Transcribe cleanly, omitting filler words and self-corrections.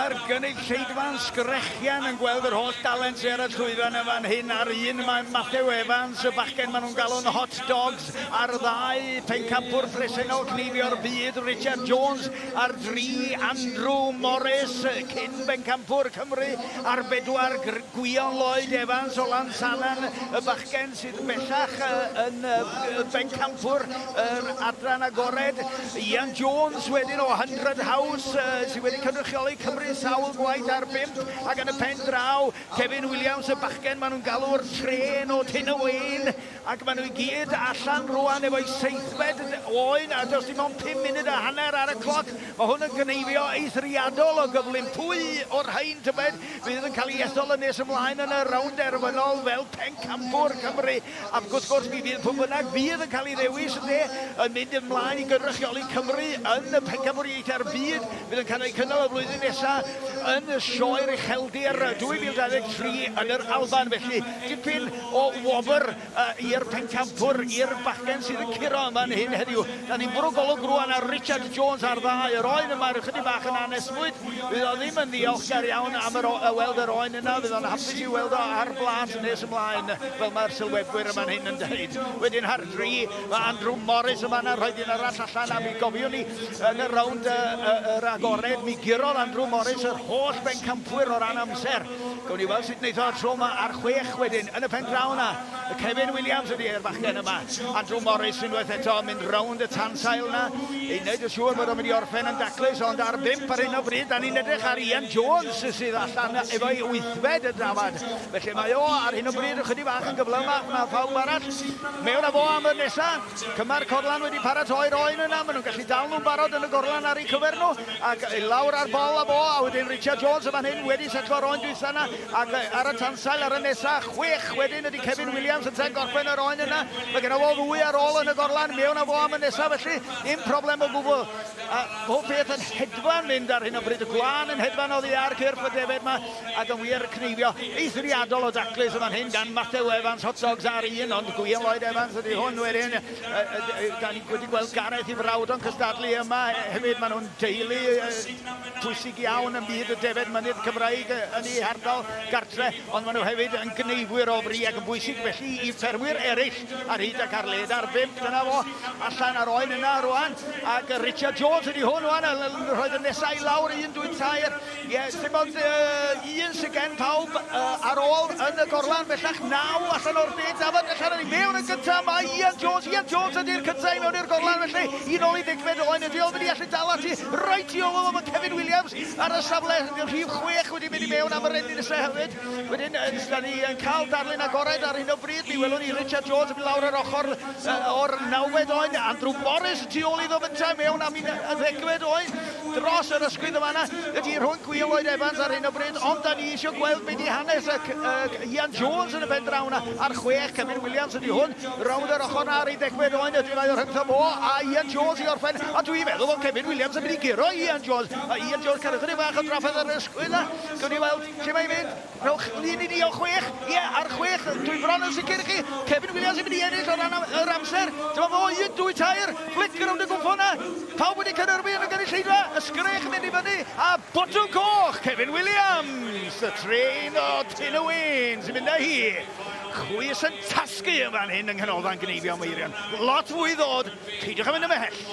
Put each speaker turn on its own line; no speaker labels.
Mae'r gynulleidfa'n sgrechian yn gweld yr holl dalent sy ar y llwyfan yn fan hyn. Ar un mae Matthew Evans, y bachgen maen nhw'n galw'n Hot Dogs, ar ddau pencampwr presennol cneifio'r byd Richard Jones, ar dri Andrew Morris, cyn bencampwr Cymru, ar bedwar Gwion Lloyd Evans o Lansannan, y bachgen sydd bellach yn bencampwr yr adran agored. Ian Jones wedyn o Hundred House sydd wedi cynrychioli Cymru sawl gwaith ar bump, ac yn y pen draw Kevin Williams, y bachgen maen nhw'n galw'r trên o Tyn y Wein, ac maen nhw i gyd allan rwan efo'i seithfed oen, a does dim ond 5 munud a hanner ar y cloc. Mae hwn yn gneifio eithriadol o gyflym. Pwy o'r rhain, tybed, fydd yn cael ei ethol yn nes ymlaen yn y rownd derfynol fel pencampwr Cymru? Ac wrth gwrs, mi fydd pwy bynnag fydd yn cael ei ddewis, ynde, yn mynd ymlaen i gynrychioli Cymru yn y Pencampwriaethau'r Byd fydd yn cael eu cynnal y flwyddyn nesaf yn Sioe'r Ucheldir 2023 yn yr Alban. Felly, dipyn o wobr i'r pencampwr, i'r bachgen sydd yn curo yn fan hyn heddiw. Da ni'n bwrw golwg rwan ar Richard Jones ar ddau. Yr oen yma ychydig bach yn anesmwyth. Fydd o ddim yn ddiolchgar iawn am yr, weld yr oen yna. Fydd o'n hapus i'w weld o ar blât nes ymlaen, fel mae'r sylwebwyr yn fan hyn yn dweud. Wedyn ar dri, mae Andrew Morris yn fanna, rhoed un arall allan, a mi gofiwn ni yn y rownd yr agored, mi gurodd Andrew Morris yr holl bencampwyr o ran amser. Gawn ni weld sut wneith o tro yma ar chwech wedyn. Yn y pen draw yna, Kevin Williams ydy yr bachgen yma. Andrew Morris unwaith eto yn mynd rownd y tansail yna i wneud yn siŵr bod o'n mynd i orffen yn daclus, ond ar bump ar hyn o bryd, da ni'n edrych ar Ian Jones sydd allan efo'i wythfed y dafad. Felly mae o ar hyn o bryd ychydig bach yn gyflymach na phawb arall. Mewn â fo am y nesa. Cyma'r corlan wedi paratoi'r oen yna, maen nhw'n gallu dal nhw'n barod yn y gorlan ar eu cyfer nhw, ac i lawr ar bol â fo, a wedyn Richard Jones yn fan hyn wedi setlo'r oen dwytha yna, ac ar y tansail ar y nesa, chwech wedyn ydy Kevin Williams yn treial gorffen yr oen yna, mae genno fo ddwy ar ôl yn y gorlan, mewn â fo am y nesa felly, dim problem o gwbl. A pob peth yn hedfan mynd ar hyn o bryd, y gwlân yn hedfan oddi ar cyrff y defaid 'ma, Ac yn wir, cneifio eithriadol o daclus yn fan hyn gan Matthew Evans, hot dogs ar un, ond Gwion Lloyd Evans ydy hwn wedyn. Da ni wedi gweld Gareth i frawd o'n cystadlu yma hefyd, maen nhw'n deulu pwysig iawn ym myd y defaid mynydd Cymraeg yn eu hardal gartre, ond maen nhw hefyd yn gneifwyr o fri ac yn bwysig felly i ffermwyr eraill ar hyd ac ar led. Ar bump, dyna fo, allan ar oen yna rwan, ac Richard Jones ydy hwn rwan, yn rhoi'r nesau i lawr, 1, 2, 3, Ie, dim ond un sydd gen pawb ar ôl yn y gorlan bellach, naw allan o'r deg dafad allan yn ei mewn yn gyntaf, mae Ian Jones, Ian Jones ydy'r cyntaf i mewn i'r gorlan felly, un ôl i ddegfed oen ydy o'n mynd i allu dal ati reit i ôl o mae Kevin Williams ar y safle rhif chwech wedi mynd i mewn am yr enni nesaf hefyd. Wedyn, da ni yn cael darlun agored ar hyn o bryd, mi welwn ni Richard Jones yn mynd lawr yr ochr o'r nawfed oen, Andrew Morris tu ôl iddo fyntau mewn am un ddegfed oen. Dros yr ysgwydd yn fan'na ydy rhwng Gwil Lloyd Evans ar hyn o bryd, ond da ni eisiau gweld be di hanes y, Ian Jones yn y pen draw 'na ar chwech, Kevin Williams ydy hwn, rownd yr ochr 'na ar ei degfed oen ydy mae o rhyngtho fo a Ian Jones i orffen, a dwi'n meddwl bod Kevin Williams yn mynd i guro Ian Jones, a Ian Jones cael ychydig bach o drafferth ar yr ysgwydd 'na, gawn ni weld lle mae'n mynd. Rhowch lun i ni o chwech. Ie, ar chwech, dwi bron yn sicr i chi. Kevin Williams yn mynd i ennill o ran yr amser. Dyma fo, un, dwy, tair. Flic rownd y gwffon 'na. Pawb wedi cynhyrfu yn y gynulleidfa. Y sgrech yn mynd i fyny. A botwm coch, Kevin Williams. Y trên o Tyn y Wyn sy'n mynd â hi. Chwys yn tasgu yn fan hyn yng Nghanolfan Gneifio Meirion. Lot fwy i ddod. Peidiwch â mynd ymhell.